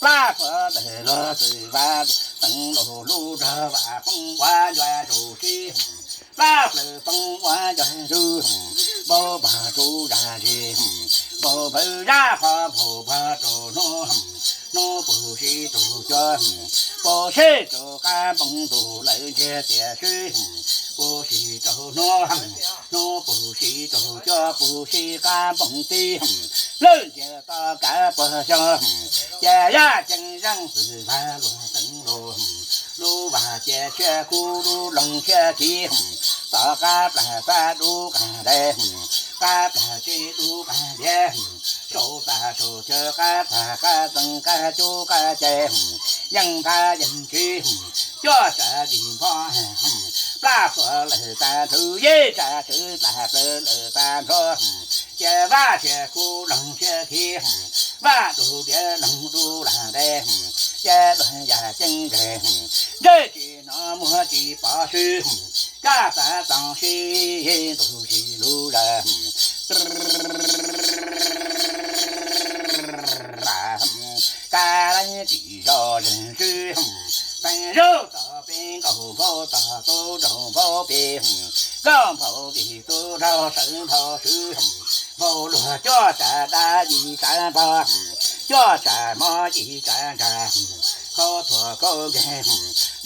Plab txhua lawm luag txwm vaj, teev lug lub rog vam poob ua ncua rau sib. Plab plaws poob ua ncua rau, npau npog rau zaj zis, npau npawg zaj qhov npau npog rau hnub, hnub puv sib rau cuab, puv sib rau qab npoo ntuj lawm ntsiag tias swb, puv sib rau hnub, hnub puv sib rau cuab puv sib qab npoo tib, lawm ntsiag to kav puag xyoo, ces yaj ceeb zeej txwm vaj luag teev lug, lub vaj cia tshiab kub lub loog tshiab khiv, tom qab plag xab dub qab dais, qab plag tsib dub qab diav, saum tag saum chaw qab tag qab txeeg qab cub qab cai, yeej ntab yeej ntsib, coj tsav vij nphob, plab txhua lawm tag nrho, yej tsav tswv tag plaws lawm tag nrho, ces vaj tshiab kub loog tshiab khiv, vaj dub diav loog dub lag dais, ces luag yaj ceeb ntseg, ntsej tsis hnov muag tsis pom swb, kaj tav txoos sib ntuj sib lug zag, kaj leeb tsis zog zeeg swb, teev zaub tom peb nkaus npau tom tub nraug npau peb, nkauj npau vij tub nraug sawv npau swb, npau luag coj tsav dab yim tsav npog, coj tsav mob yim tsav ntsag, khaub thuas khaub nkeeg,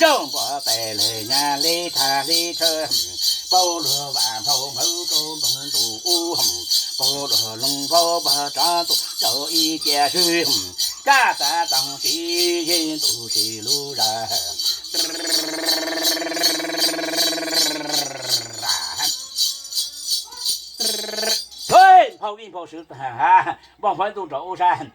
zaub npua tais lawm nyab li thaj li tshawb, npau luag vam nphau nphawv rau npoo ntuj ub, npau luag loog npau npog rov ntuj rau ib cia swb, kaj tav txoos sib ntuj sib lug zag. Nphau vij nphau swv, npau nphawv ntuj nraug ub sab,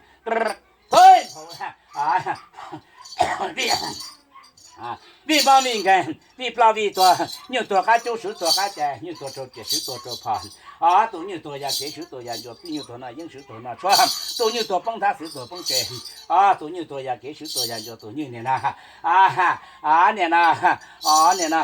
vij npab vij nkeeg, vij ploj vij tuag, nyuj tuag qab cub swv tuag qab cai, nyuj tuag rau riam swv tuag rau phom, tus nyuj tuag ya kev swv tuag ya ncua, tus nyuj tuag noj yeeb swv tuag noj tshuab, tus nyuj tuag poob nthab swv tuag poob tsev, tus nyuj tuag ya kev swv tuag ya ncua, tus nyuj niag no, niag no, niag no,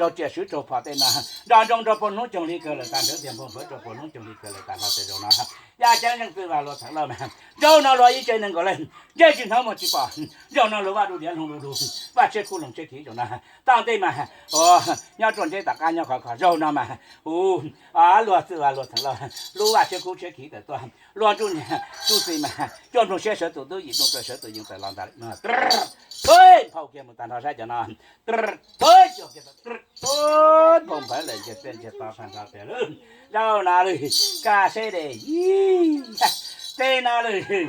rau riam swv rau phom tej no, nroj nroo rau puag hnub coog li kawg lawm tag nrho, tiag npau nphawv rau puag hnub coog li kawg lawm tag nrho tej zaum no. Yaj ceeb zeej txwm vaj luag txheem lauj mas, zaum no luag ib tse neeg nkaus li, ntsej tsis hnov muag tsis pom, zaum no luag vaj dub diav loog dub lug, vaj tshiab kub loog tshiab khiv zaum no. Tau ntej mas, nyob ruaj ntseb tom qab nyob khov kho, zaum no mas, u, luag txwm vaj luag txheem lauj, lub vaj tshiab kub tshiab khiv tawm tuaj, luag ntuj niag tub txi mas, cuaj nploog siab sawv tus tub, yim nploog plaws sawv tus yeej tawm los ntag. Nphau kiag mus tag nrho saib cov no, nphau nphawv lawm ntsiag txiaj ntsiag to tag nrho tiag lauj. Zaum no lawm, kaj saib dej, tej no lawm,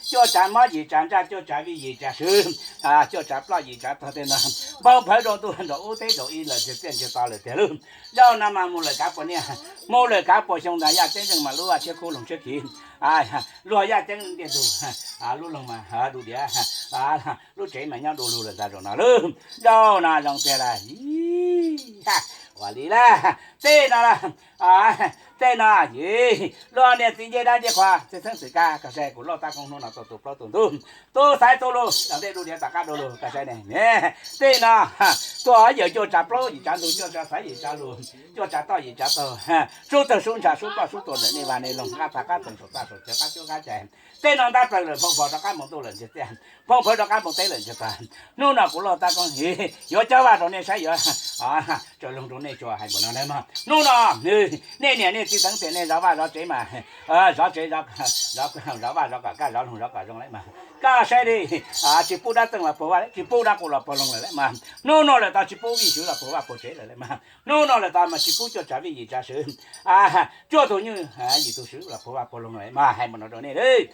cuaj tsav mob yim tsav ntsaj, cuaj tsav vij yim tsav swv, cuaj tsav ploj yim tsav tuag tej no, npau nphawv rau ntuj nraug ub teb nraug ib lawm ntsiag txiaj ntsiag to lawm tiag lauj. Zaum no mas mus lawm kav puas niaj, mus lawm kav puas xyoo ntag, yaj ceeb zeej mas lub vaj tshiab kub loog tshiab khiv, luag yaj ceeb ntiag tug, lub loog mas dub diav, lub tsev mas nyob du lug lawm ntag zaum no lauj. Zaum no zoo tiag lauj. Ua li lauj, tej no lauj, tej no, luag niag txiv ncej dab ncej qhua txheeb txheeb xwm kab, koj saib kuv lauj tab koob hnub no tuaj tus plaub tus ntug, tus xaiv tus lug, tom ntej dub diav tom qab du lug, koj saib ne. Tej no, tuaj yawm cuaj tsav plaub yim tsav ntug, cuaj tsav xaiv yim tsav lug, cuaj tsav toj yim tsav taug, sub tawg sub ntsha sub ploj sub tuag ntawm nej vaj nej loog, qab tag qab txeeg saum txaj saum chaw qab cub qab cai. Tej no ntab plaws lawm, nphau nphawv rov qab mus ntuj lawm ntsiag txiaj, nphau nphawv rov qab mus teb lawm ntsiag to. Hnub no kuv lauj tab koob yuav cob vaj rau nej saib, yuav tsaws loog rau nej tsuas hais npaum no na mog. Hnub no nej niam nej txiv teev tias nej zov vaj zov tsev mas, zov tsev, zov vaj zov kom kaj, zov loog zov kom zoo lawm mas. Koj saib li, tsis pub dab txeej los puag vaj, tsis pub dab qus los puag loog lawm lauj mas. Hnub no lawm tau tsis pub vij swv los puag vaj puag tsev lawm lauj mas. Hnub no lawm tau mas tsis pub cuaj tsav vij yim tsav swv, cuaj tug nyuj yim tug swv los puag vaj puag loog lawm mas, hais npaum no rau nej lauj.